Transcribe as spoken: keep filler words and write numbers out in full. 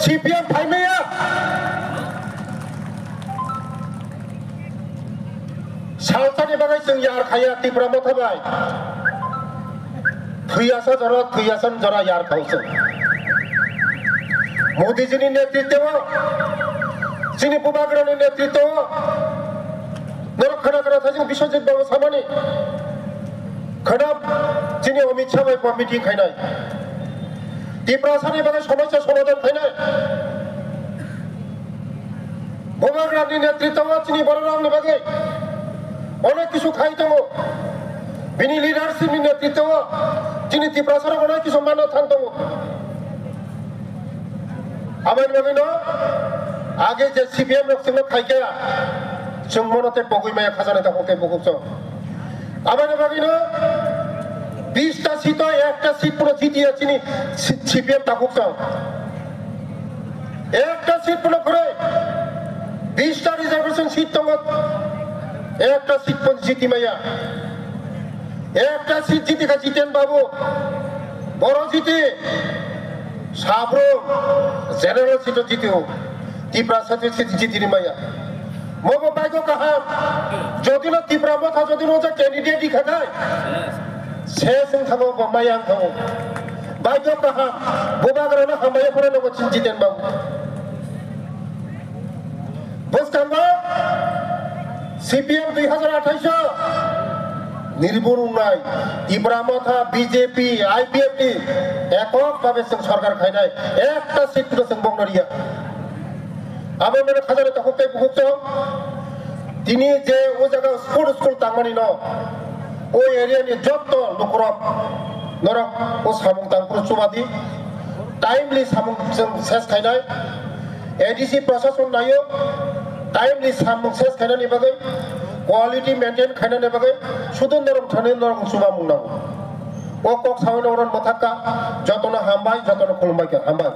C P M phaimaya. Salsani bagwi chwng yar khaiya Tipra Motha bai. Thwiyasa jora, thwiyasa jora yar khao chwng. Modi jini netritwo, chini Bubagrani netritwo, norok khana khana thajing Biswajit Babu samani. Khana chini Amit Shah bai bo meeting khainai. Tiprasani bagwi somosya somadhan khainai. Bubagrani netritwo chini bororokni bagwi onek kisu khai tongo. Bini leadership ni netritwo chini Tiprasarok onek kisu manna thang tongo. Aboni bagwino age je C P M rok chwngno khaikha, chwng mono tei pogwi maya khajana ta hokhe bukhuk chwng. Aboni bagwino bista seat o ekta seat puno jitiya chini C-, C P M takhuk chwng. Ekta seat puno kwrwi, bista reservation seat tongo, ekta seat pun jiti maya. Ekta seat jiti kha Jiten Babu, boro jiti, sabrum, general seat o jiti o, Tiprasa seat jiti ni maya. Mobo baigo kaham. Jodi no Tipra Motha jodi no je candidate di khakai. Ses wng thango bo maya wng thango. Baigo kaham. Bubagrano hambai phano nogo Jiten Babu. Bwskango C P M dui hazar athais o nirbur wngnai Tipra Motha, B J P, I P F T ekok babe chwng sorkar khainai ekta seat no chwng bokno riya. Abo mene khajani takhuk tei bukhuk chwng tini je o jaga school school tangmani no o area ni jotto lukurok norok o samung tangphuru chubadi timely samung chwng ses khainai A D C prosason nayo timely samung ses khainani bagwi quality maintain khainani bagwi sudu norok thani norok chubamung nango. O kok sawi norok mwthakka jotono hambai jotono khulumbai kha hambai.